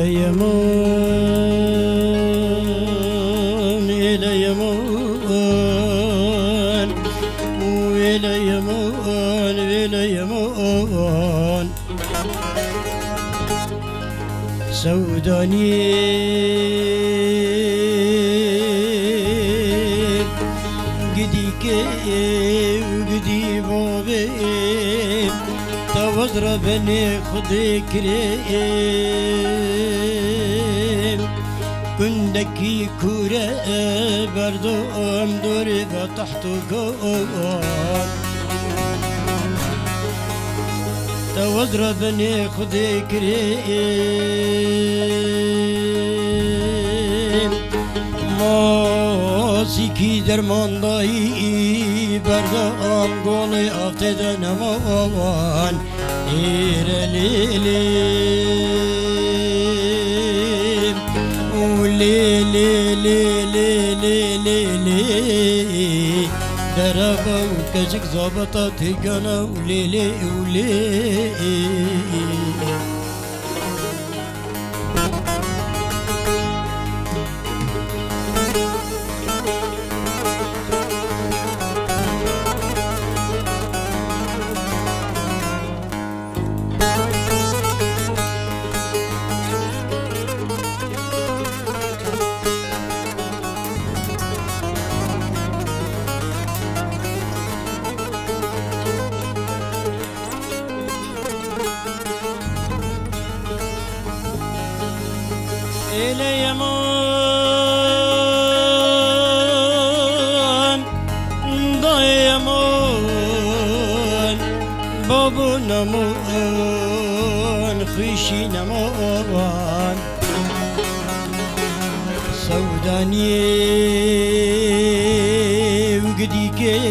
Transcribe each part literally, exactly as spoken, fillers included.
Leyman, ê Leyman, wê Leyman, wê Leyman. Sewdaniyê gidîkê û gidî bavê, tewez re benê Xwedê kirê. Gundekî kûre berdam dorê ve teht û got. Tewez re benê Xwedê kirê. Masîkî dermandayî berdam golê avtê de nemawan. Êre lê lê û lê lê lê lê lê lê lê. Dereba û keçik zabata têkana û lê lê û lê. Êlê yeman, dayê yeman, babo neman, xwîşî neman. Sewdaniyê û gidîkên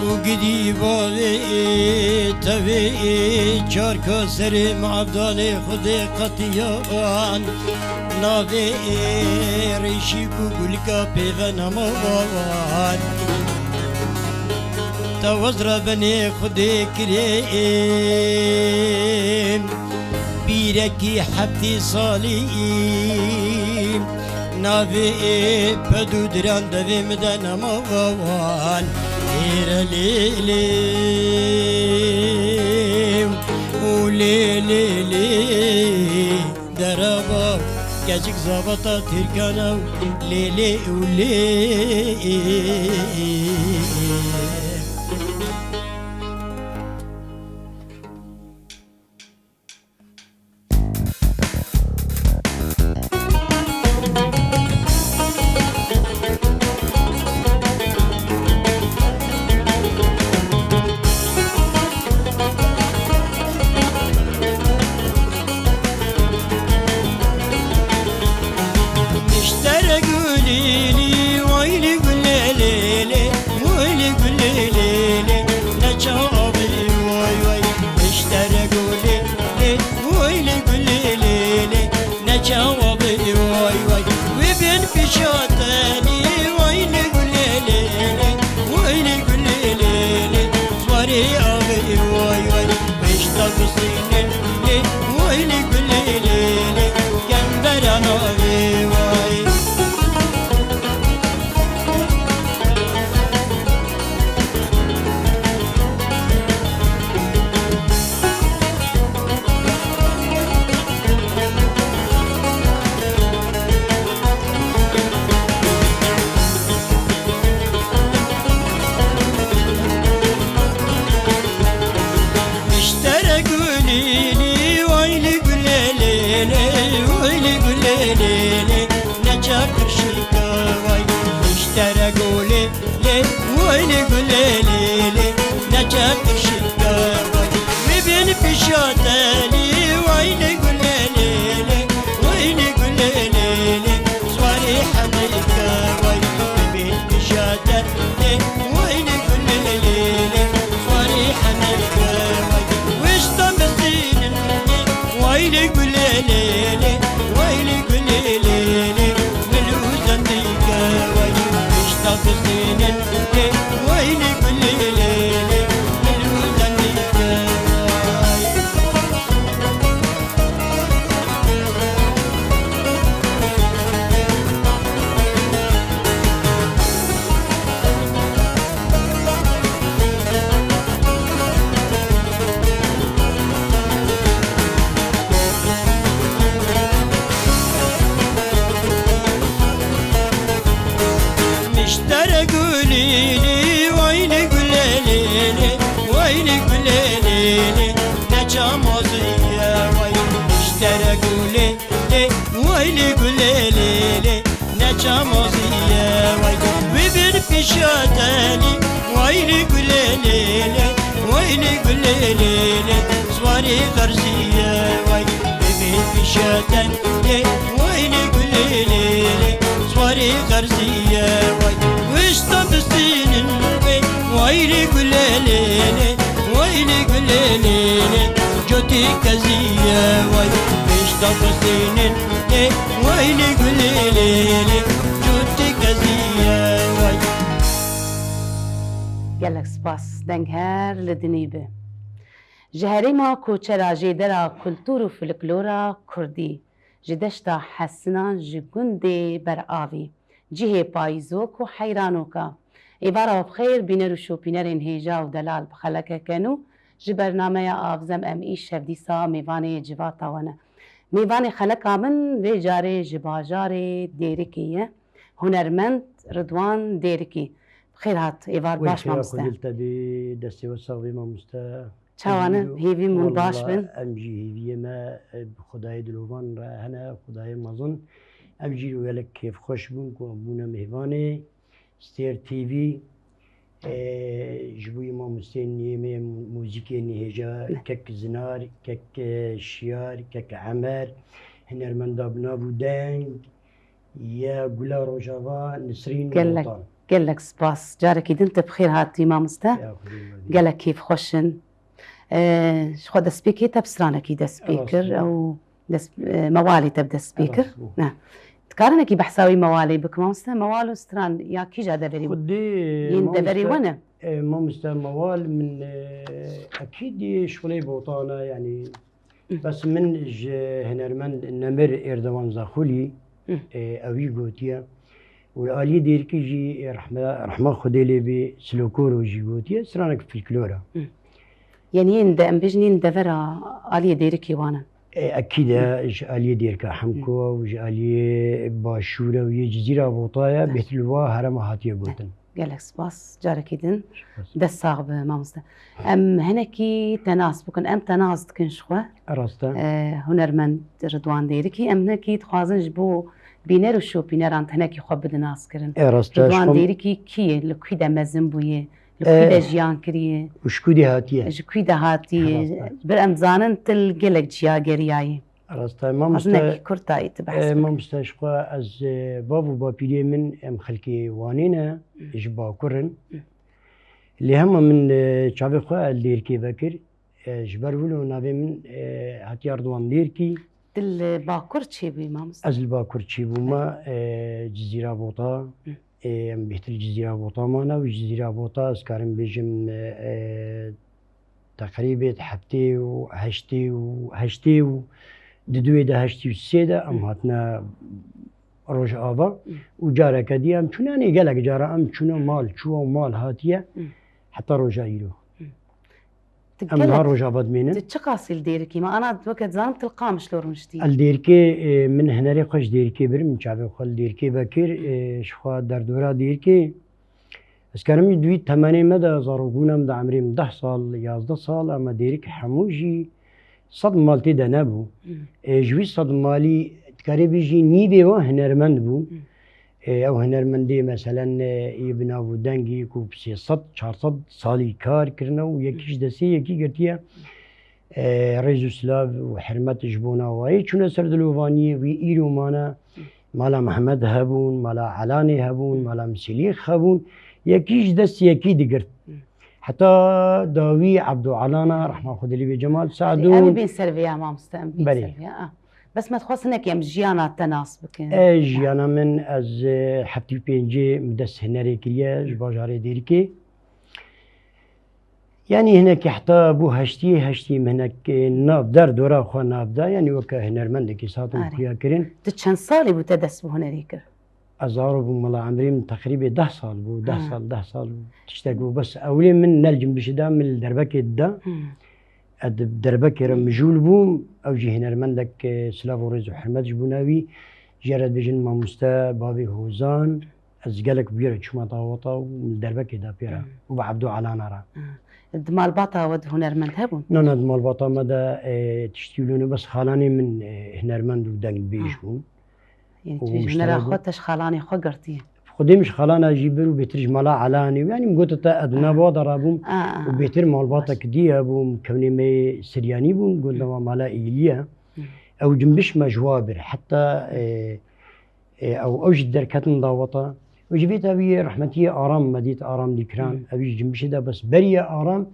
û gidî bavê tevê çarka serê me Evdanê Xwedê qetiyan. Navê rêşî ku gulka pêve nemawan. Tewez re benê Xwedê kirê. Pîrekî heftî salî navê ped û diran devê min de nemawan. Êre lê lê û lê lê lê. Deraba keçik zabata tirkana û lê lê û lê. Niştere gulî lî, way lî gulê lê lê, way lî gulê lê lê, ne çawa bî, way way. Niştere gulî lî, way lî gulê lê lê, ne çawa bî, way way. Wî bin pişatenî, way lî gulê lê lê, way lî gulê lê lê, zwarê avê, way way. Pişta gusînê lê, way lî gulê lê lê, kembera navê, way. Niştere gulî lî, way lî gulê lê lê, way lî gulê lê Gulê lê lê, ne çamozî ye way. Wî bir pişa tenî, way lê gulê lê lê, way lê gulê lê lê, swarê xerzî ye way. Wî bir pişa tenî, way lê gulê lê lê, swarê xerzî ye way. Wişta bistînin wê, way lê gulê lê lê, way lê gulê lê lê, cotî kezî ye way. Wişta bistînin Ê, way lê gulê lê lê, cotî kezî ye, way. Gelek spas, deng her li dinî bi. Ji herêma koçera jêdera kultur û folklora kurdî, ji deşta Hesinan, ji gundê Beravî, cihê payîzok û heyranok a. Êvara we bi xêr, bîner û şopînerên hêja û delal bi xelekeke nû ji bernameya Avzem em îşev dîsa mêvanê civata we ne. Mêvanê xeleka min vê carê ji bajarê Dêrikê ye. Hunermend Ridwan Dêrikî. Bi xêr hat, êvar baş mamoste. Xwedî li te bê, destê we sax bê mamoste. Çawa ne? Hêvî min baş bin. Em jî hêviyê me, e, bi Xwedayê dilovan re hene, Xwedayê mezin. Em jî gelek kêfxweş bûn ku em bûne mêvanê Stêr T V. E, ji bo mamosteyên nîyê me, muzîkê nîhêja, kek Zinar, kek, e, Şiyar, kek Emer, hunermenda bi nav û deng, ya Gula Rojava, Nisrîn Gelek, Botan. Gelek spas. Carekî din te bi xêr hatî mamoste. Ya Xwedê. Gelek kêfxweş in. Ee, ji xwe destpêkê te bi stranekî dest pê kir. Rast bû. Ew dest, e, mewalê te bi dest pê kir. Rast bû. Ne. Dikarinekî behsa wî mewalê bikim, mamoste? Mewal û stran ya kîja deverî bû? Xwedê, yên deverê we ne? E, mamoste, mewal min, e, ekîd şixulê Botan e, yanî Bes min ji hunermend Nemir Erdogan Zaxulî, e, ewî gotiye. Û li aliyê Dêrikî jî, e, rehme, rehma Xwedê lê bê, Silokoro jî gotiye, stranek folklor e. Yanî yên de, em bêjin yên devera aliyê Dêrikê wan in. E, ekîd e, ji aliyê Dêrika Hemko û ji aliyê Başûr e û yê Cizîra Bota ye, bêhtir li wa herema hatiye gotin. Gelek spas, carekî din. Spas. Dest sax be, mamoste. Em hinekî te nas bikin, em te nas dikin ji xwe. Rast e. Eh, hunermend Ridwan Dêrikî, em hinekî dixwazin ji bo bîner û şopîneran te hinekî xwe bidin naskirin. E, rast e, Ridwan Dêrikî kî ye, li kî de mezin bûye, li kî de jiyan kiriye? Û ji kû de hatiye? Ji kû de hatiye? Rast e. Bir em zanin tu li gelek ciya geriyayî. Rast e, mamoste. Hinek kurtayî tu behs bike. E, mamoste, ji xwe ez, e, bav û bapîrê min em xelkê Wanê ne, ji Bakur in. Lê hema min, e, çavê xwe li Dêrikê vekir. E, ji ber wilo navê min, e, hatiye Ridwan Dêrikî. Tu li Bakur çêbûyî mamoste? Ez li Bakur çêbûme, e, Cizîra Bota. Ê, em bêhtir Cizîra Bota mane û Cizîra Bota, ez karim bêjim, e, teqrîbê heftê û heştê û heştê û di duê de heştê û sê de em hatine Rojava û careke dî em çûne, yanî gelek cara em çûne mal çûye û mal hatiye heta roja îro. Em niha Rojava dimînin. Tu çiqasî li Dêrikî? Me ana weke dizanim tu li Qamişlo rûniştî. El Dêrikê, e, min hinerê xwe ji Dêrikê bir, min çavê xwe li Dêrikê vekir, e, ji xwe derdora Dêrikê. Ez karim jî di wî temenê me de zarokbûna min de emrê min deh sal, yazdeh sal, em Dêrik hemû jî sed mal tê de nebû. E, ji wî sed malî dikarê bêjî nîvê wan hunermend bû. E, ew hunermendê, meselen, e, yê bi nav û dengî ku bi sê sed, çar sed salî kar kirine û yekî ji destê yekî girtiye. E, rêz û silav û hurmet ji bona wayê çûne ser dilovaniyê wî îro mane. Mala Mehmed hebûn, mala Elanê hebûn, mala Misilîx hebûn. Yekî ji dest yekî digirt. Heta dawî Ebdo Elana, rehma Xwedê lê bê, Cemal Sadûn. Em ê bên ser vê ya, mamoste, em bên ser vê ya. Ah. Bes me dixwest hinek em jiyana te nas bikin. E, jiyana min, ez, e, heftê û pêncê min dest hunerê kiriye ji bajarê Dêrikê. Yanî hinekî heta bû heştiyê, heştiyê min hinek, e, nav der dora xwe nav da, yanî weke hunermendekî satim xuya kirin. Tu çend salî bû te dest bi hunerê kir? Ez zaro bûm, mala emrê min teqrîbê deh sal bû, deh sal, deh sal bû. Tiştek bû, bes ewilê min ne li Cinbişê da, min li Derbekê dida. Ez di Derbekê re mijûl bûm, ew jî hunermendek, e, silav û rêz û hurmet ji bona wî. Jê re dibêjin mamoste, bavê Hozan. Ez gelek bi wî re çûme daweta û min li Derbekê da pê re û bi Ebdo Elana re. Di malbata we de hunermend hebûn? Na, na, di malbata me de, e, tiştî wilo ne, bes xalanê min, e, hunermend û dengbêj bûn. Yanî û tu ji hunera xwe te ji xalanê xwe girtiye. Xwedê min ji xalana jî bir û bêtir ji mala Elanê. Yanî min gote te ez di nav wa de rabûm û bêtir malbatek dî hebûm, kevnê me yê Siryanî bûn, gotin wa mala Êlî ye. Ew cimbiş me ji wa bir. Heta, e, e, ew, ew jî derketin daweta. Û ji vê tevî rehmetiyê Aram me dît, Aram Dîkiran. Ew jî cimbişê de bes beriye Aram,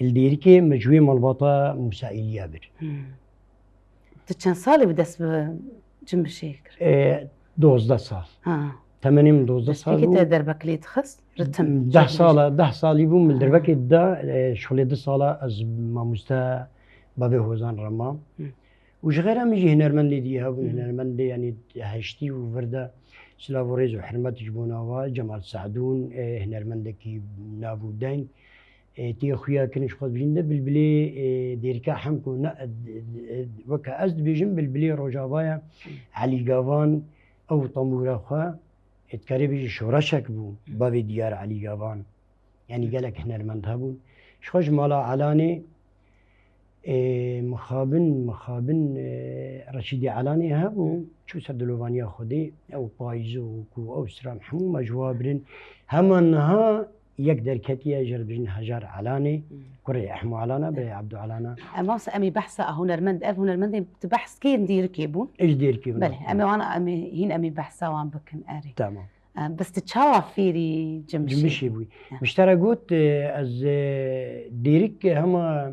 li Dêrikê me ji wê malbata Mûsa Êlî ye bir. Tu çend salî bû dest bi cimbişê kir? E, dozdeh sal. Ha. Temenê min dozdeh sal bû. Destpêkê te derbek lê dixist? Ritim. Deh sala, deh salî bû min derbekê dida, e, şolê du sala ez mamoste bavê Hozan re mam. Û ji xêra min jî hunermendê dî hebûn, hunermendê, yanî heştî û vir de silav û rêz û hurmet ji bo nava Cemal Sadûn, e, hunermendekî nav û deng. E, tê xuya kirin ji xwe dibêjin de bilbilê, e, Dêrika Hemko ne, e, e, weke ez dibêjim bilbilê Rojava ye, Elî Gavan, ew temûra xwe, e, dikarê bêjî şoreşek bû, bavê diyar Elî Gavan. Yanî gelek hunermend hebûn. Ji xwe ji mala Elanê, e, mixabin, mixabin, e, Reşîdê Elanê hebû, çû ser dilovaniya Xwedê, ew payîzok û ew stran hemû me ji wa birin. Hema niha yek derketiye, jê re dibêjin Hejar Elanê, kurê Ehmo Elana, birê Ebdo Elana. Em wasa em ê behsa a hunermend, ev hunermendên tu behs kê in Dêrikê bûn? Ê ji Dêrikê bûn. Belê, em ê wan, em ê, hîn em ê behsa wan bikin, erê. Tamam. E, bes tu çawa fêrî cimbişê bûyî? Cimbişê bûyî. Min ji te re got, e, ez, e, Dêrik hema,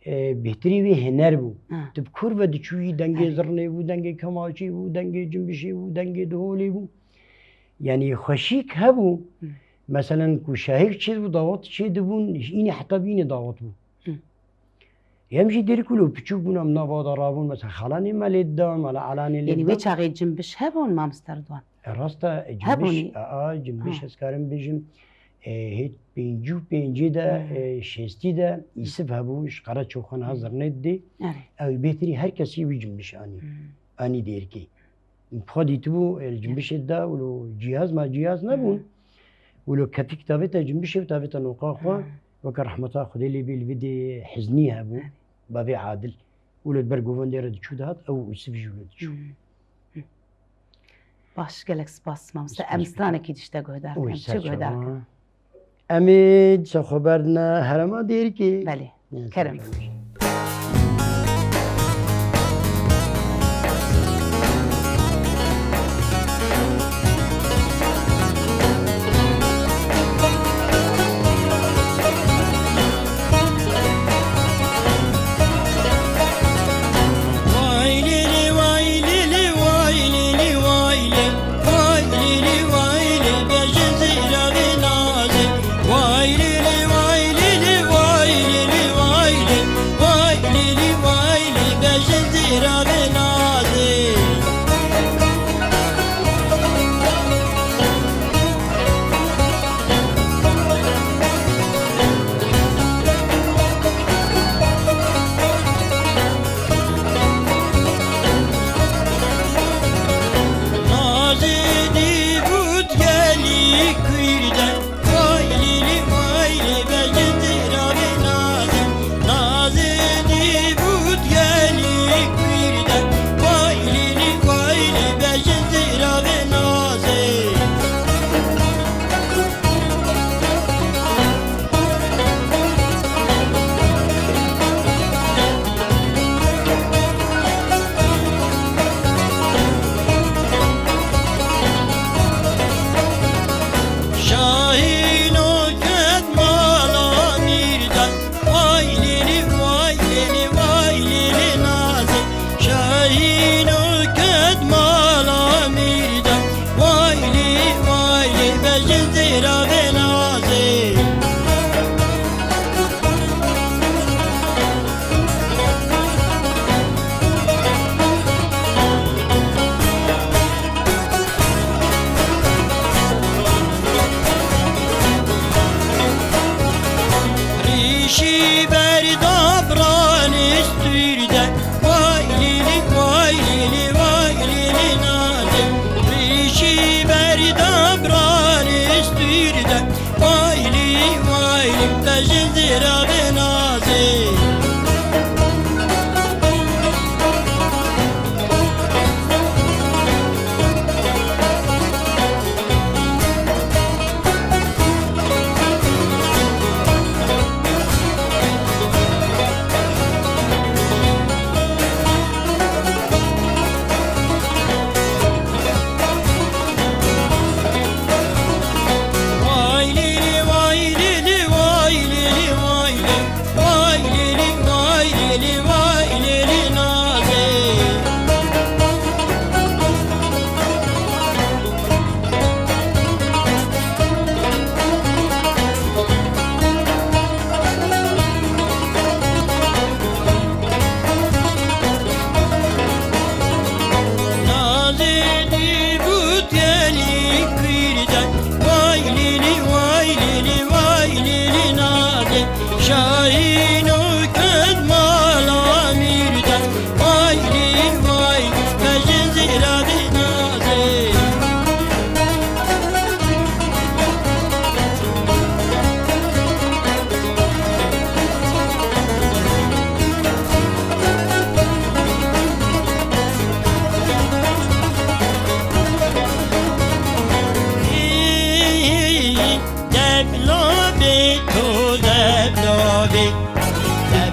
e, bêhtirî wî huner bû. Ha. Tu bi kur ve diçûyî, dengê zirnê bû, dengê kemaçî bû, dengê cimbişê bû, dengê diholê bû. Yanî xweşik hebû. Hı. Meselen ku şahik çêdibû, dawet çêdibûn, ji înê heta bînê dawet bû. Hı. Em jî Dêrik wilo piçûk bûn, em nava da rabûn, mesela xalanê me lê didan, mala Elanê lê didan. Yanî wê çaxê cimbiş hebûn, mamoste Ridwan? E, rast e, e, cimbiş, hebûnî. A, a, cimbiş ez karim bêjim, e, hêt pêncî û pêncî de, e, şêstî de Îsif hebû, ji Qereçoxan hazir nedidê. Erê. Ew bêtirî her kesî wî cimbiş anî. Anî Dêrikê. Xwe dîtibû, e, li cimbişê de wilo cihaz ma cihaz nebûn. Wilo kepîk tavête cimbişê û tavête noqa xwe. Weke rehmeta Xwedê lê bê li vê dê Hiznî hebû. Bavê Adil. Wilo li ber govendê re diçû dihat, ew û Îsif jî wilo diçû. Baş, gelek spas mamoste. Em stranekî dişte guhdar bikin. Çi guhdar bikin? Em ê dîsa xwe berdine herêma Dêrikê. Belê. Kerem.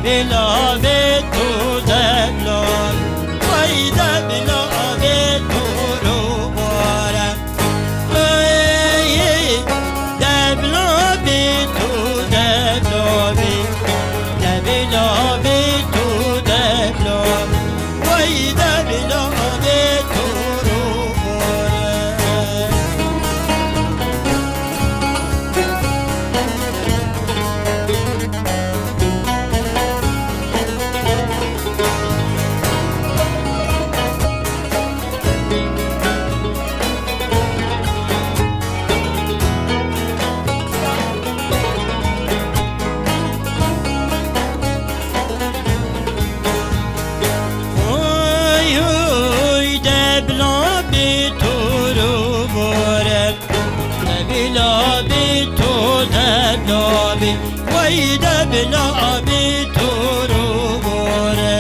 Bila bê tu debla, vay de bila bê tu rûbare. Ey, debla bê tu, debla bê, debla bê tu, debla. Vay de bila bê tu rûbare. Oy, oy, debla bê tu rûbare. Debila bê tu, debla bê. Wey debila bê tu rûbare.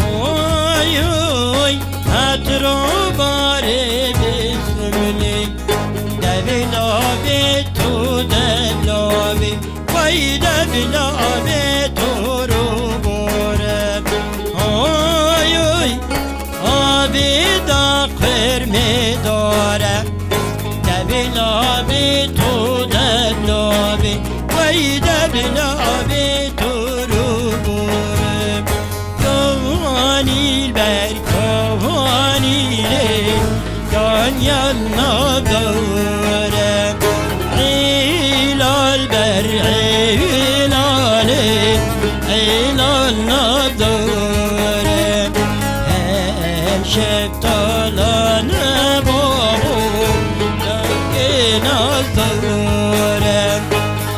Oy, oy, hatro barê bismilê. Debila bê tu, debila bê. Wey debila bê tu rûbare. Oy, oy, abê da qirmê dare. Debila bê tu, debila bê. Wey debila bê tu rûbare. Kawanî li ber kawanî lê, Ganyan navdare. Îlal ber îlalê, îlal navdare. Her şeftala ne babo, dengê nazdare.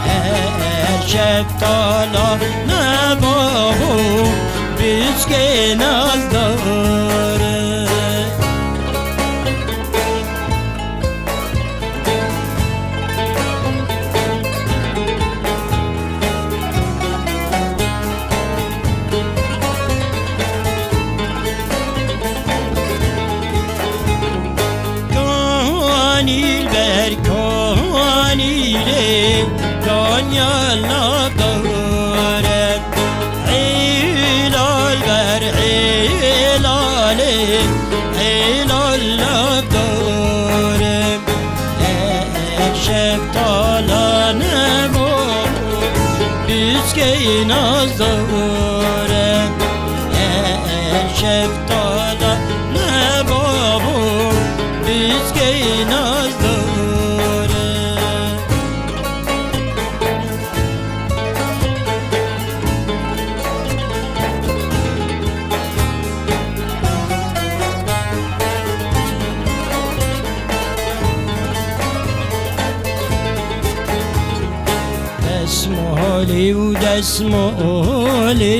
Her şeftala ne babo, biskê nazdare. Kanî li ber kanî lê, Ganyan navdare. Îlal ber îlalê, îlal navdare. Her şeftala ne babo, biskê nazdare. Her şeftala ne babo, biskê nazdare. Desmolê û desmolê,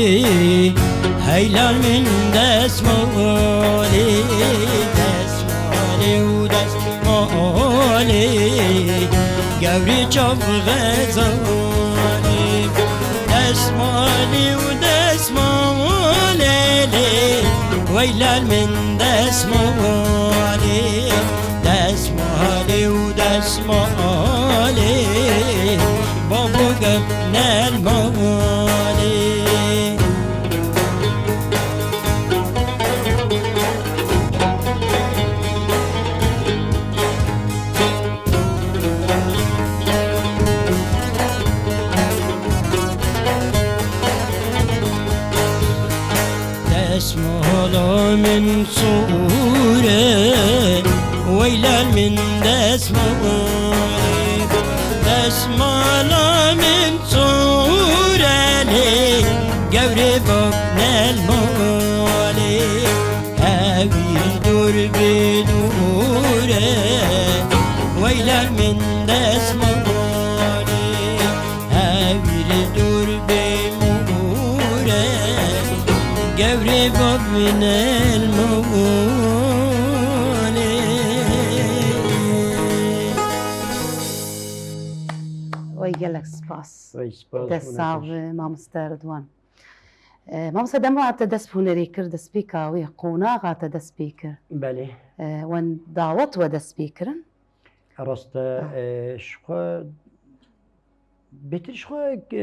hey lal min desmolê, desmolê û desmolê, gewrê çav xezalê. Desmolê û desmolê lê, wey lal min desmolê. Desmalê û desmalê, babo gel nel malê. Desmala min sor e, weylel min desmala. Desmala min sor e lê, gewrê bab nel malê. Hevî dûr bê dûr e, weylel min desmalê. Hevî dûr bê mûr e, gewrê bab min el malê. Wey gelek spas. Wey spas. Dest sax be, mamoste Ridwan. E, mamoste, dema te dest bi hunerê kir, destpêka wê, qonaxa te dest pê kir. Belê. E, wen dawet we dest pê kirin? Rast e, Ah. e, ji xwe, bêtir ji xwe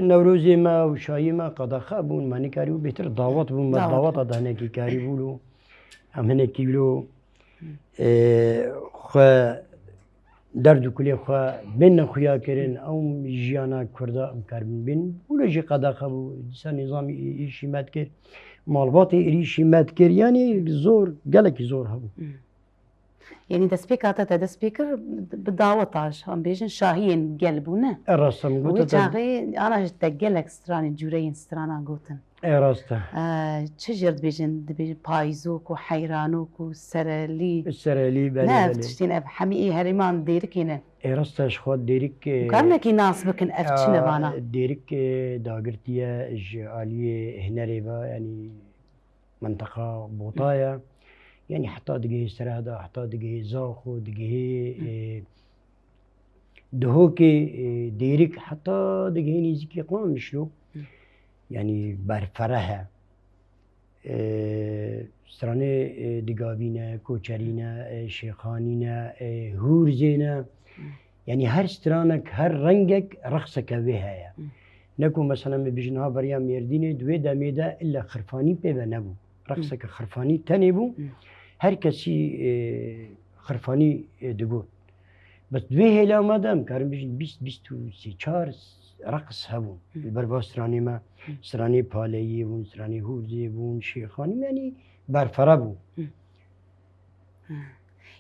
Newrozê me û şahiyê me qedexe bûn, me nikarîbû bêtir dawet bûn, me Dawet. daweta de hinekî karîbû lo, em hinekî lo, e, xwe derd û kulê xwe bên nexuya kirin, ew jiyana Kurda em karibin bên. Wilo jî qedexe bû, dîsa nîzamî ê-, êşî me dikir, malbatê êrîşî me dikir. Yanî zor, gelekî zor hebû. Hmm. Yanî destpêka te, te dest pê kir, bi daweta, em bêjin, şahiyên gel bûne. E, rast e, min Wê gote te. çaxê ana ji te gelek stranên, cûreyên strana gotin. E, rast e. E, çi jêr dibêjin? Dibêjin payzok û heyranok û serelî. Serelî, belê, Ne, ev belê. tiştên ev hemî ê herêman Dêrikê ne. E, rast e, ji xwe Dêrik, e, Karin wekî nas bikin, ev çi ne vana? Dêrik, e, dagirtiye ji aliyê hunerê ve, yanî menteqa bota ye. Yanî heta digihê Serheda, heta digihê Zaxo, digihê, Hı. e, Dihokê, e, Dêrik, heta digihê nêzîkî Qamişlo. Hı. Yanî berfereh e. E, stranê, e, Digavî ne, Koçerî ne, e, Şêxanî ne, e, Hûrzê ne. Hı. Yanî her stranek, her rengek reqseke wê heye. Hı. Ne ku mesela me bêjin ha beriya Mêrdînê, di wê demê de ille xirfanî pê ve nebû. Reqseke xirfanî tenê bû. Hı. Her kesî, e, xirfanî, e, digot. Bes di wê hêla me de em karin bêjin bîst, bîst û sê çar reqs hebûn. Hı. Li ber va stranê me, Hı. stranê Paleyê bûn, stranê Hûrzê bûn, Şêxanî, yanî berfere bû. Hı. Ha.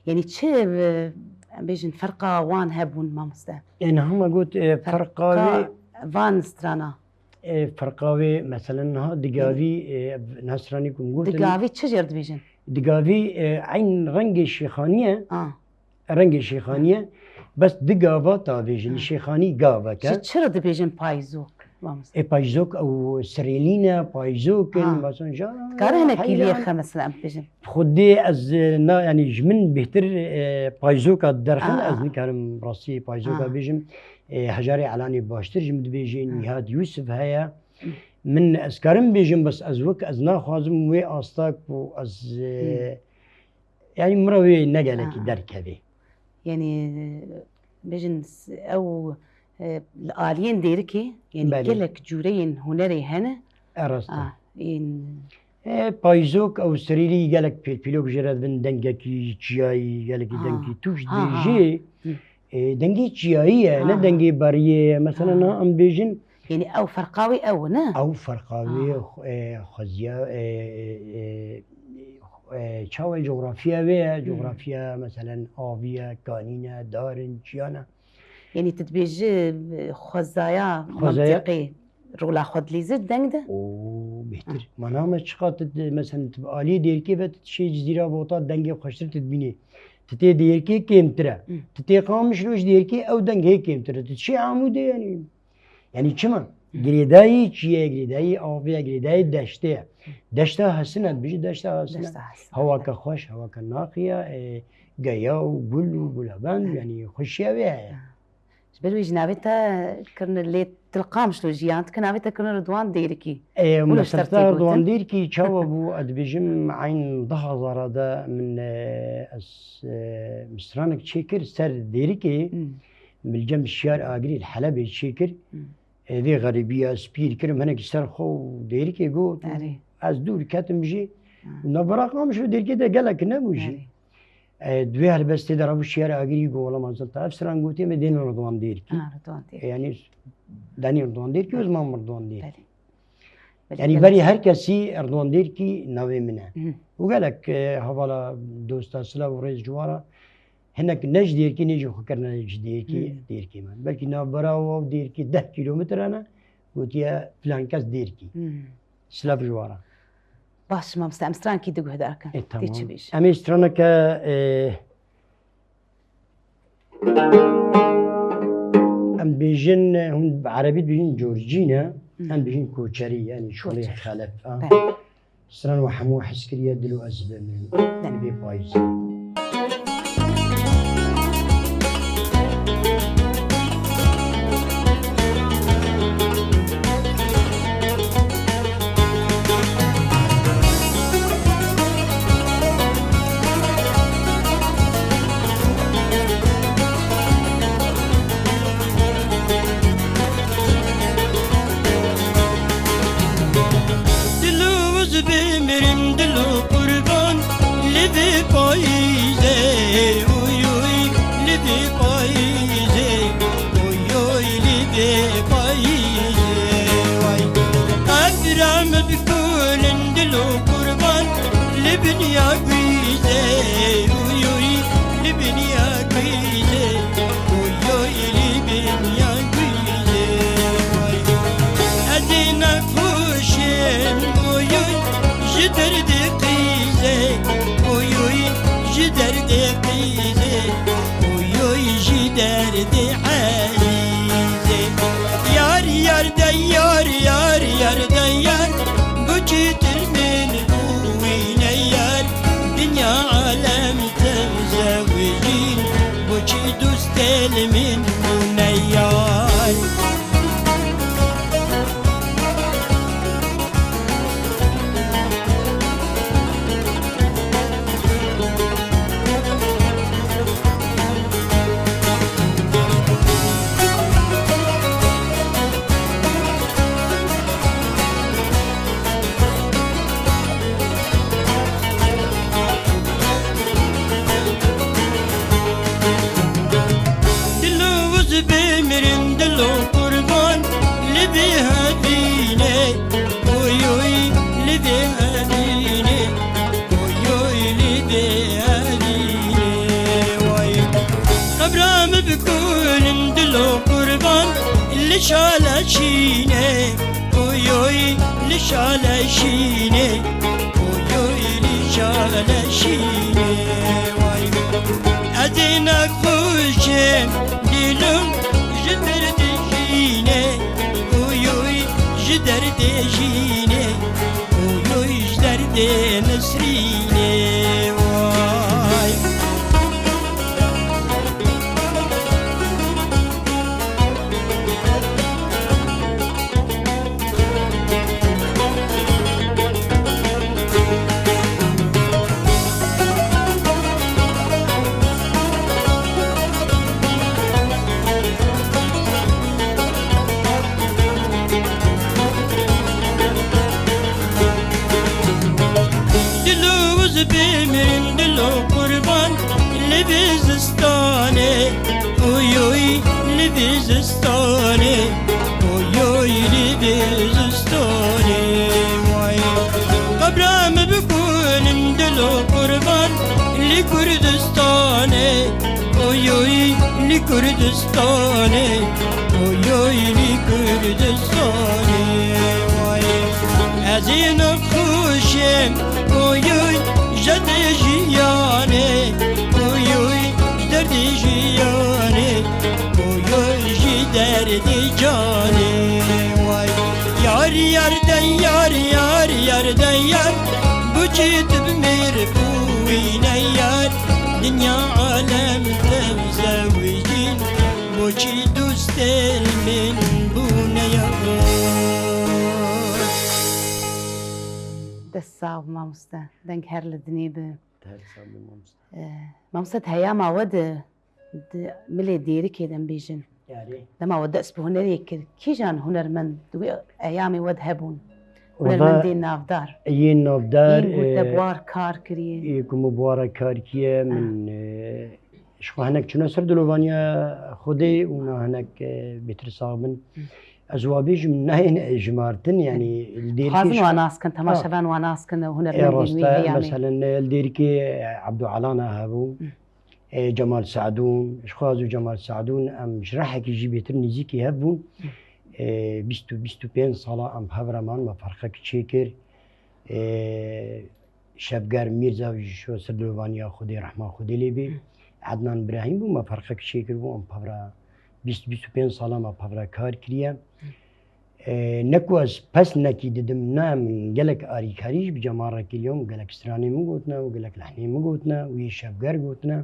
Yanî çi, e, em bêjin, ferqa wan hebûn, mamoste? E, niha me got, e, Ferqa ferqa wê van strana. E, ferqa wê, mesela, niha Digavî, e, niha stranê ku min gotin. Digavî çi jêr dibêjin? Digavî, e, eyn rengê Şêxanî ye. A. Rengê Şêxanî ye. Bes Digava tavêjin, Ha. Şêxanî gavek e. Ji çi re dibêjin payzok, mamoste? E, payzok ew sirêlî ne, payzok in, Ha. basan ja, Dikare hinek heyran. Kîliyê xe, mesela, em bêjin. Xwedê ez, e, na, yanî ji min bêhtir, e, payzoka derxin, Ah. ez nikarim rastî payzoka Ah. bêjim. E, hejarê Elanê baştir ji min dibêje, Ah. Nîhat Yûsif heye. Min ez karim bêjim, bes ez wek ez naxwazim wê asta ku ez, e, Hmm. yanî min re wê ne gelekî Ah. derkevê. Yanî, e, bêjin s-, ew, e, li aliyên Dêrikê, yanî Belê. gelek cûreyên hunerê hene. E, rast e. Ah, ên E, payzok ew sirîlî gelek pêlpîlok jê re dibin, dengekî çiyayî, gelekî Ha. dengekî tûj Ha, ha, dibêjê. ha. Hı. E, dengê çiyayî ye, Ha, ne ha. dengê beriyê ye. Mesela Ha. niha em bêjin Yanî ew ferqa wê ew ne? Ew ferqa wê, Ha. xwe-, e, xweziya, e, e, e, e, çawa coxrafiya wê ye, Hı. coxrafiya, meselen, avî ye, kanîn e, dar in, çiyan e. Yanî tu dibêjî, e, xwezaya Xwezaya. mentiqê rola xwe dilîzir deng de? O, bêhtir. Ah. Mana me çiqa tu di, mesela, tu bi aliyê Dêrikê ve tu dişê Cizîra Bota dengê xweştir tu dibînî. Tu tê Dêrikê kêmtir e. Hı. Tu tê Qamişlo ji Dêrikê ew deng hê kêmtir e. Tu dişê Amûdê, yanî. Yanî çima? Hı. Girêdayî çi ye? Girêdayî avê ye, girêdayî deştê ye. Deşta Hesin e, dibêjî deşta Hesin e. Deşta Hesin e. Hewake xweş, hewake naqiye, e, geya û gul û gulabend, Hı. yanî xweşiya wê heye. Hı. Ji ber wê jî navê te kirine lê Til Qamişlo jiyan dike, navê te kirine Ridwan Dêrikî. E, Wilo ji te mesele re tê Ridwan gotin. Dêrikî çawa bû? Ez dibêjim eyn du hezara de min, e, ez, e, min stranek çêkir ser Dêrikê. Hmm. Min li cem Şiyar Agirî li Helebê çêkir. Hmm. E, vê xerîbiya spî dikirim, hinekî ser xwe û Dêrikê got. Erê. Ez dûr ketim jî. Ha. Navbera Qamişlo Dêrikê de gelek nebû jî. Erê. E, di wê helbestê de rabû Şiyar Agirî got, "Wela mazin ta ev stran gotê me dêne Ridwan Dêrkî." Ha, Ridwan Dêrkî. E, yanî danî Ridwan Dêrkî, o zaman Ridwan Dêrkî. Belê. Belê, Yanî gelek berî her kesî Ridwan Dêrkî navê min e. Hı. Û gelek, e, hevala dosta silav û rêz ji wan re hinek ne ji Dêrkî ne jî xwe kirine ji Dêrkî, Hı. Dêrkî me. Belkî navbera wan û Dêrkî deh kîlometre ne, gotiye filan kes Dêrkî. Hı. Silav ji wan re. Baş, mamoste, em strankî di guhdar kin. E, Tê tamam. çi bêjî? Em ê straneke, e, em bêjin, e, hûn bi erebî dibêjin corcî ne, Hmm. em bêjin koçerî, yanî şolê Koçerî. xelef, ha. Belê. Stran we hemû hez kiriye, dil û ez bimînim. Belê. Li vê payîzê. Li bin ya guîzê, uy uy, li bin ya guîzê, uy uy, li bin ya guîzê. Ez ê nexweşim, uy uy, ji derdê qîzê, uy uy, ji derdê qîzê, uy uy, ji derdê ezîzê. Yar yar de yar, yar yar de yar, bu çi til min bû wî ne yar. Dinya alem tev zewicîn, bu çi dustê li min bû ne yar. Dilo ez bimirim, dilo qurban, li vê hevînê, oy oy, li vê hevînê, oy oy, li vê hevînê, way. Qebra min bikûnin, dilo qurban, li şale şînê, oy oy, li şale şînê, oy oy, li şale şînê, way. Ez ê nexweşim, dilo ji derdê jînê, oy oy, ji derdê jînê, oy oy, ji derdê Nesrînê, way. Dilo ez bimirim, dilo qurban, li vê zistanê, oy oy, li vê zistanê, oy oy, li vê zistanê, way. Qebra min bikûnin, dilo qurban, li Kurdistanê, oy oy, li Kurdistanê, oy oy, li Kurdistanê, way. Ez ê nexweşim, oy oy, ji derdê jiyanê, oy oy, ji derdê jiyanê, oy oy, ji derdê canê, way. Yar yar de yar, yar yar de yar, bu çi dibmir bû wî ne yar. Dinya alem tev zewicîn, bo çi dustê min bû ne yar. Dest sax, mamoste. Deng her li dinê bi. Her sax bi, mamoste. Eh, mamoste, di heyama we de, di milê Dêrikê de em bêjin. Yarê. Dema we dest bi hunerê kir, kîjan hunermend di wê eyamê we de hebûn? Wela, hunermendên navdar. Yên navdar, Yên ku te, eh, bi war kar kiriye. Yê ku min bi wara kar kiye, Ah. min, eh, ji xwe hinek çûne ser dilovaniya Xwedê û na hinek, eh, bêtir sax bin. Hı. Ez wa bêjim, nayên, eh, jimartin, yanî li Dêrikê Dixwazin ji wa nas kin, Ha. temaşevan wa nas kin, Ê, hunermendên wî rast e, heyamê. Meselen, li Dêrikê, eh, Ebdû Elana hebû, Hı. eh, Cemal Se'dûn, ji xwe ez û Cemal Se'dûn em ji rehekî jî bêtir nêzîkî hev bûn. Hı. Eh, bîst û, bîst û pênc sala em bi hev re man, me ferqek çêkir. Eh, Şevger Mîrza jî şo ser dilovaniya Xwedê, rehma Xwedê lê bê. Hı. Ednan Birahîm bû, me ferqek çêkiribû, em bi hev re bîst, bîst û pênc sala me bi hev re kar kiriye. Hı. E, ne ku ez pes nekî didim, ne, min gelek arîkarî jî bi Cemal re kiriye û gelek stranê min gotine û gelek lehnê min gotine û yê Şevger gotine. Hı.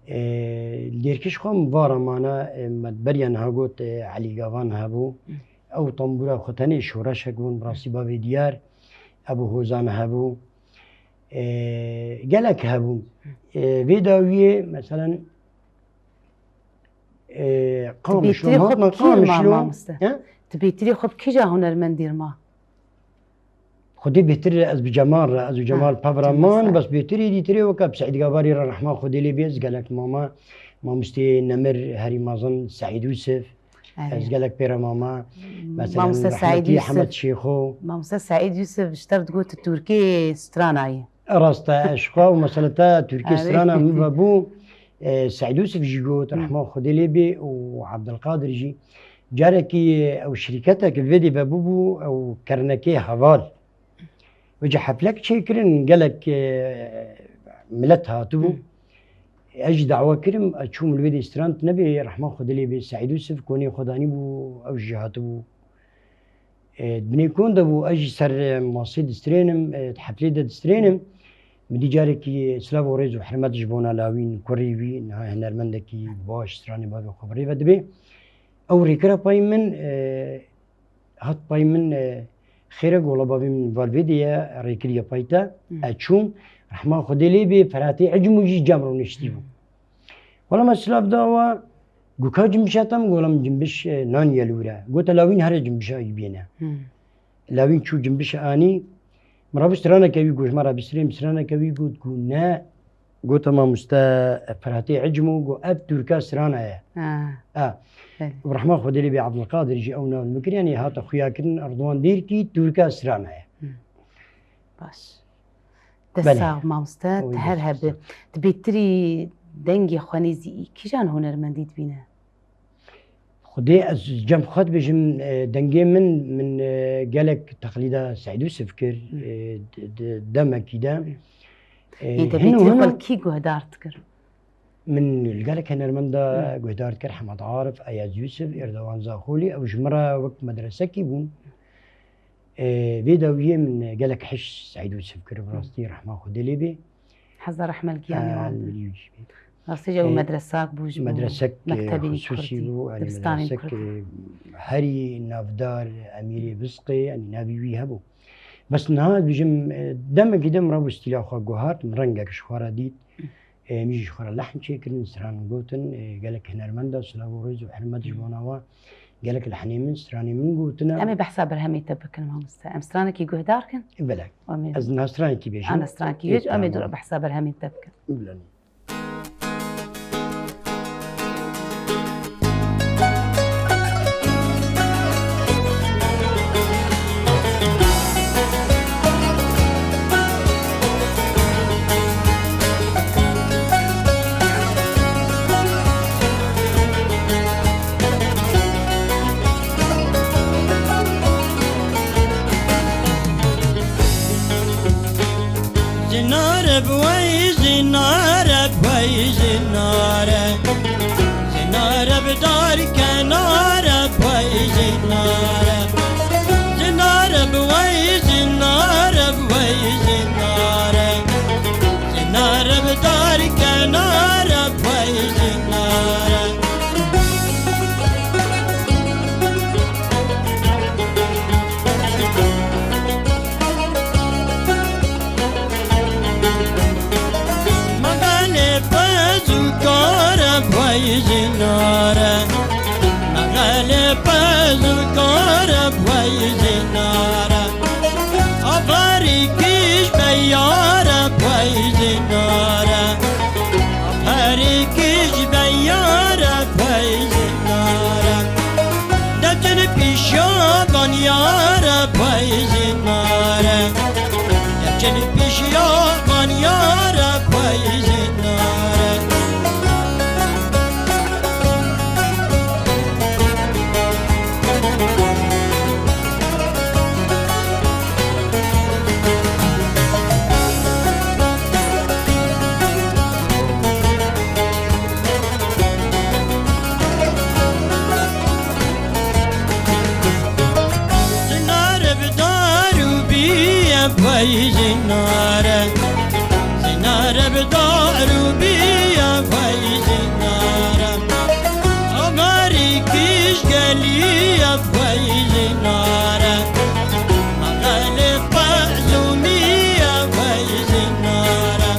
E, li Dêrikê ji xwe min vara mane, e, me beriya niha got, e, Elî Gavan hebû. Hı. Ew tembûra xwe tenê şoreşek bûn, bi rastî bavê diyar, Ebû Hozan hebû. E, gelek hebûn. E, vê dawiyê, meselen, e, Qamişlo, bêtirî xwe hatina bi kî Qamişlo, mamoste? He? Tu bêtirî xwe bi kîja hunermendî re ma? Xwedê bêtir ez bi Cemal re, ez û Cemal Ha, pev re Cemal man, Sağ. Bes bêtirî dîtirê weke bi Seîd Gabarî re rehma Xwedê lê bê, ez gelek mama, mamostê Nemir herî mezin, Seîd Ûsif, Evet. Ez gelek pê re mama. Mesela Mamoste Saîd rehmetî Yusuf. Hemed Şêxo. Mamoste Saîd Yusuf ji te re digot tu Tirkê stranayî. Rast e, ez ji xwe û mesela te Tirkê strana min vebû. E, Saîd Yusuf jî got, rehma Xwedê lê bê û Abdulkadir jî. Carekî ew şirketek vê dê vebûbû, ew kernekê heval. Wê cî heflek çêkirin, gelek, e, milet hatibû. Hı. Ez jî dawa kirim, ez çûm li wê dê strand nebê, rehma Xwedê lê bê, Seîd Yûsif, konê xwe danîbû, ew jî hatibû. E, di binê kon de bû, ez jî ser, e, masê distrênim, e, di heflê de distrênim. Min dî carekî silav û rêz û hurmet ji bona Lawîn, kurê wî, niha hunermendekî baş, stranê bavê xwe bi rê ve dibe. Ew rêkira payî min, e, hat payî min, e, xêre gola bavê min val vê dê ye, rêkiriye payî te. Hmm. Ez çûm, rehma Xwedê lê bê, Ferhatê Ecmû jî cem rûniştî bû. Hmm. Wela me silav da wa, got ka cimbişa te, min got wela min cimbiş, e, naniye li wir e. Gote Lawîn here cimbişa wî bêne. Hmm. Lawîn çû cimbişa anî, min rabû straneke wî got, ji me re bistire, min straneke wî got, got ne, Gote mamoste Ferhatê Ecmo, got, ev Tirka strana ye. Ha. Ha. Belê. Û rehma Xwedê lê bê Abdulkadir jî ew nav min kir, yanî hate xuya kirin, Erdogan Dêrkî Tirka strana ye. Hı. Baş. Belê. Dest sax mamoste, tu her hebe. Tu bêtirî dengê xwe nêzî kîjan hunermendî dibîne? Xwedê ez cem xwe dibêjim, e, dengê min, min, e, gelek teqlîda Seîd Yûsif kir, e, di, di demekî de. E, Yê te hino bêtirî hino xwe li kî guhdar dikir? Min li gelek hunermenda guhdar dikir, Hemed Arif, Eyaz Yûsif, Erdogan Zaxolî, ew ji min re wek medresekî bûn. E, vê dawiyê min gelek hişk Seîd Yûsif kir, bi rastî rehma Xwedê lê bê. Heza rehme li giyanê wan be. Rastî jî ew medresak bû ji bo mektebên kurdî, dibistanên kurdî. Herî navdar Emîrê Bizqê, yanî navî wî hebû. Bes niha dibêjim, e, demekî din min rabû stîla xwe guhart, min rengek ji xwe re dît. E, min jî ji xwe re lehn çêkirin, stran gotin, e, gelek hunermenda, silav û rêz û hurmet ji bona wan. Gelek lehnê min, stranê min gotine. Em ê behsa berhemê te bikin, mamoste. Em stranekî guhdar kin? Belê. Em ê Ez niha stranekî bêjim. Ana stranekî bêj, em ê dûra behsa berhemê te bikin. Belê. Zinare bi wey, zinare bi wey, zinare. Zinare bi dar kenare bi wey, zinare. Zinare bi wey, zinare bi wey, zinare. Zinare bi dar kenare bi wey, zinare. Mexelê pez û kare bi wey, zinare. Mexelê pez û kare bi wey, zinare. Avarî kîj beyare bi wey, zinare. Avarî kîj beyare bi wey, zinare. Devçin pîşa van yare bi wey, zinare. Devçin pîşa van yare bi wey, zinare. Zinare bi dar û bîye bi wey, zinare. Zinare bi dar û bîye bi wey, zinare. Avarî kîj gelîye bi wey, zinare. Mexelê pez û mîye bi wey, zinare.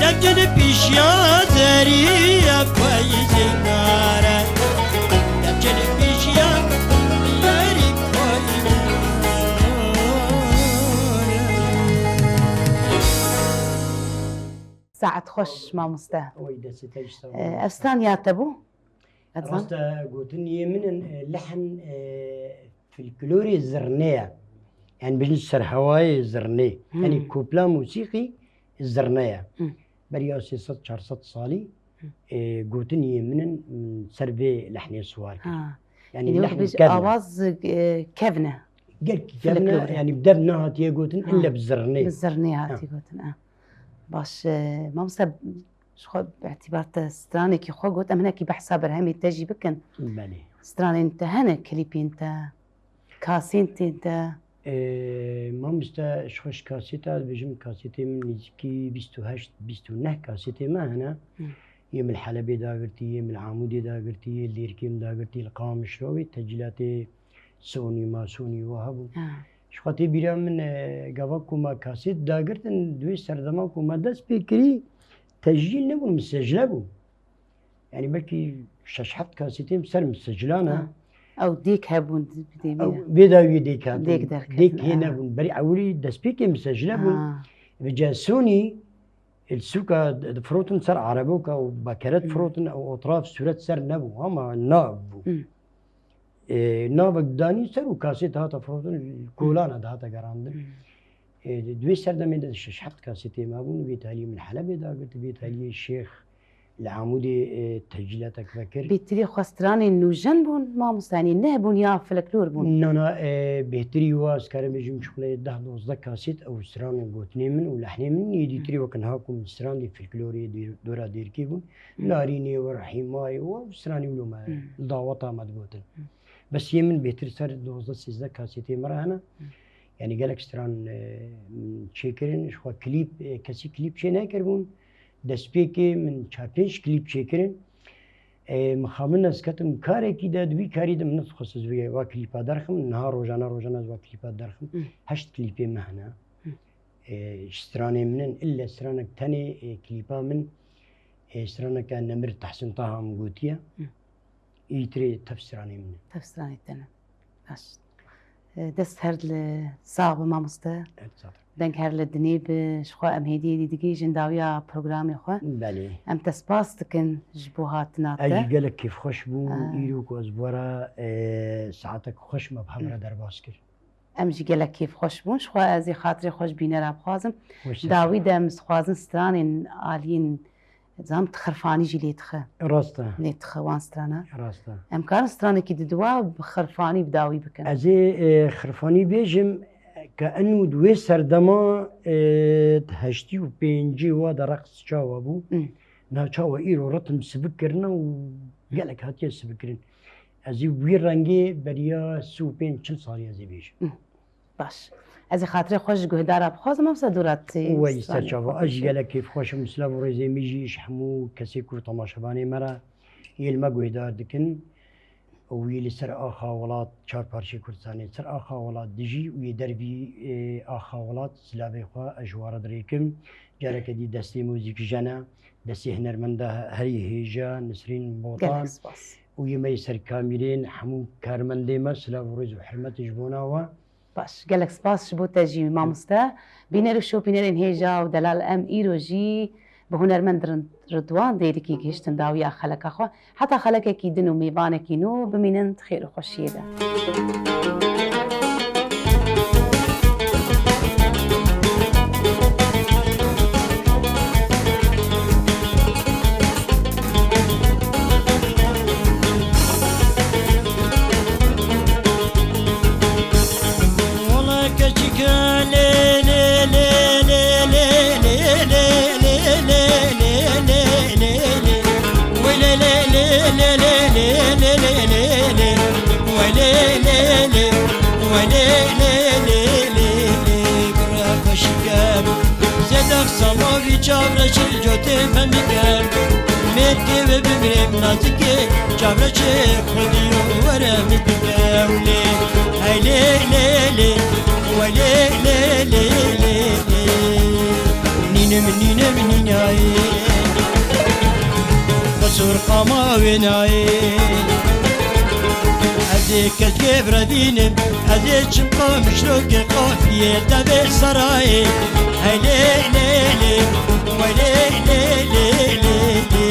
Devçin pîşiya zerîye bi wey, zinare. Devçin pîşiya zerî bi wey, zinare. Saet xweş mamoste. Oy, destê te jî sax be. Ev stran ya te bû? Qet zan? Rast e, gotin yê min in, e, lehn, e, folklorê zirnê ye. Yani bijin serhewayê zirnê. Hmm. Yani kopla musîqî zirnê ye. Hmm. Beriya sê sed çar sed salî, Hmm. e, gotin yê min in, min ser vê lehnê siwar kir. Ha. Yani Yani lehn wek kevn e. Awaz, e, kevn e. Gelkî kevn e, Folklorê. Yani bi dev nehatiye gotin, Ha. ille bi zirnê. Bi zirnê Ha. hatiye gotin, ha. Baş, e, mamoste, ji xwe bi îtîbar te stranekî xwe got, em hinekî behsa berhemê te jî bikin. Belê. Stranên te hene, klîpên te, kasêtên te? Ee, mamoste, ji xwe ji kasêta dibêjim, kasêtê min nêzîkî bîst û heşt, bîst û neh kasêtê me hene. Hı. Yê min li Helebê dagirtî, yê min li Amûdê dagirtî, yê li Dêrikê min dagirtî, li Qamişlo wê tecîlatê Sony, Masony wa hebû. Ha. Ji xwe tê bîra min, e, gava ku me kasêt dagirtin, di wê serdema ku me dest pê kirî, tescîl nebûn, min secile bûn. Yani belkî şeş heft kasêtê min ser min secilana. Ha. Ew dêk hebûn di, di Ew vê dawiyê dêk hatin. Dêk derketin, Dêk hê ha. nebûn. Berî ewilî destpêkê min secile bûn. Ha. Bi cesûnî li sûka di, difirotin ser ereboka û bakeret Hmm. firotin û etraf sûret ser nebû, ama nav bû. Hmm. E, navek danî ser û kasêt hata firotin, kolana dihata gerandin. Hmm. E, di wê serdemê de şeş heft kasêtê me bûn, vê taliyê min Helebê dagirt, vê taliyê Şêx li Amûdê, e, tecîletek vekir. Bêhtirî xwe stranên nûjen bûn, mamoste, yanî neh bûn ya folklor bûn? Na, na, e, bêhtirî wa ez karim bêjim ji xwe deh dozdeh kasêt ew stranên gotinê min û lehnê min, yê dîtirî wek niha ku min strandî folklorê dêr-, dora Dêrikê bûn. Hmm. Narînê wir, Hîmayê wir, stranî wilo me Hmm. li daweta me digotin. Hmm. Bes yê min bêhtir ser dozdeh sêzdeh kasêtê me re hene. Hmm. Yani gelek stran, e, min çêkirin, ji xwe klîp, e, kesî klîp çê nekiribûn. Destpêkê min çar pênc klîp çêkirin. E, mixabin ez ketim karekî de, di wî karî de min nedixwest ez wê wa klîpa derxim. Niha rojane rojane ez wa klîpa derxim. Hı. Heşt klîpê me hene. Hı. E, ji stranê min in, ille stranek tenê, e, klîpa min, e, straneke Nemir Tehsin Taha min gotiye. Hı. Îtirê tev stranê min in. Tev stranê te ne. Baş. E, dest her li sax bi mamoste. Evet, sağ ol. Deng her li dinê bi, ji xwe em hêdî hêdî digihîjin dawiya programê xwe. Belê. Em te spas dikin ji bo hatina te. Ez jî gelek kêfxweş bûm, Aa. îro ku ez bi we re, e, saetek xweş me bi hev re Hı. derbas kir. Em jî gelek kêfxweş bûn. Ji xwe ez ê xatirê xwe ji bînera bixwazim. Hoş Dawî de em dixwazin stranên aliyên Zam tu xirfanî jî lê dixe. Rast e. Lê dixe wan strana. Rast e. Em karin stranekî di diwa bi xirfanî bi dawî bikin. Ez ê, e, xirfanî bêjim ke eno di wê serdema, e, di heştî û pêncî wa de reqs çawa bû. Hmm. Na çawa îro ritim sivik kirine û gelek hatiye sivik kirin. Ez ê wî rengê beriya sî û pênc çil salî ez ê bêjim. Hmm. Baş. Ez ê xatirê xwe ji guhdara bixwazim, em ser dûra tê Wey stranê ser çava. xwe Ez jî bêjim. Gelek kêfxweş im, silav û rêzê min jî ji hemû kesê ku temaşevanê me re yê li me guhdar dikin û yê li ser axa welat, çar parçeyê Kurdistanê, ser axa welat dijî û yê dervî, e, axa welat silavê xwe ez ji we re dirêkim. Careke dî destê muzîkjene, destê hunermenda herî hêja, Nisrîn Botan Gelek spas. û yê me yê ser kamîrên, hemû karmendê me, silav û rêz û hurmetê ji bona we. Baş, gelek spas ji bo te jî mamoste. Bîner û şopînerên hêja û delal em îro jî bi hunermend Rid-, Ridwan Dêrikî gihiştin dawiya xeleka xwe. Heta xelekekî din û mêvanekî nû bimînin di xêr û xweşiyê de. Zedek salavî çavreşê cotê me mikem. Mêrkê ve bimrêm nazikê, çavreşê xwedî were min dikewlê. Hey lê lê lê, we lê lê lê lê lê. Nînim, nînim, nînayê. Qisûr qama wê nayê. Ez ê keşkê bi re bînim, ez ê çim qamişlokê qafiyê devê serayê. Hey lê lê lê, wey lê lê lê lê lê.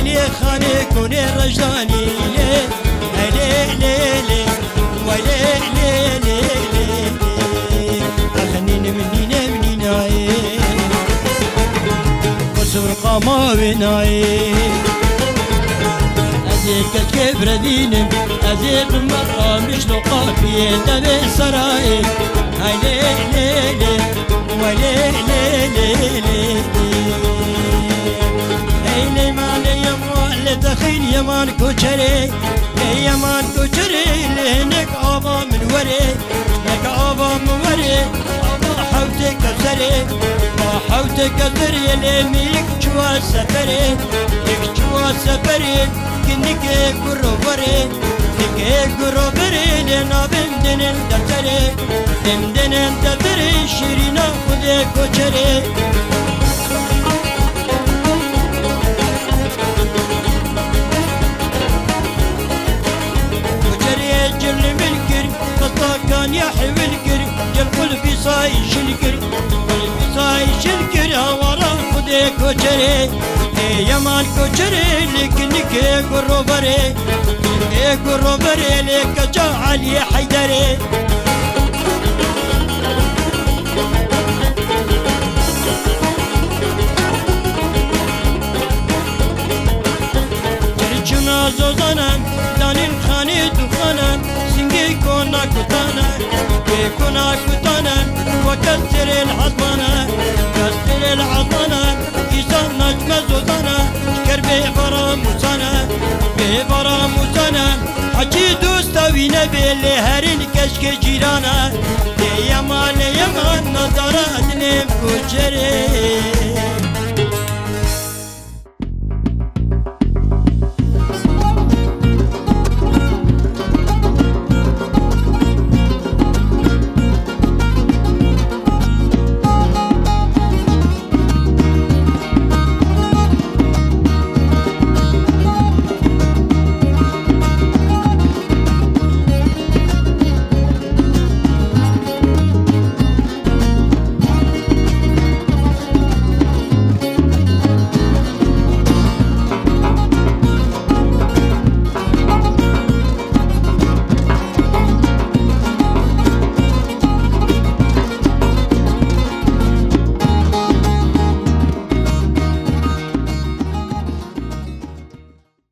Lê xanê konê rejdanî lê, hey lê lê lê, wey lê lê lê lê lê. Ax nînim nînem nînayê, qusur qama wê nayê. Ez ê keçkê birevînim, ez ê bi meqamîş lo qafiyê devê serayê. Hey lê lê lê, wey lê lê lê lê lê. Hey lê ma lê yema lê texîn yeman koçerê. Lê yeman koçerê lê hinek ava min werê. Hinek ava min werê. Ava hewtê kevserê. Ava hewtê kevserê lê mi yek çuwa seferê. Yek çuwa seferê. Kinikê guro verê. Kinikê guro verê lê navê min dênin defterê. Em dênin defterê şîrîna xudê koçerê. Koçerê cil li min kir, qestakan ya hewil kir, cil qulbî sayî şil kir, qulbî sayî şil kir, hawara xudê koçerê. Ê yeman koçerê, lê kinikê guro verê, ê guro verê, lê keça Elî Heyderê. Çirçina zozana, danîn xanê duxana, singê kona kutana, kê kona kutana, weke sirên ezmana, ke sirên ezmana, îsa naçme zozana, şker bê vara musana, bê vara musana, hecî dosta wî nebê lê herîn keşkê cîrana, lê yema lê yema nadara dilêm koçerê.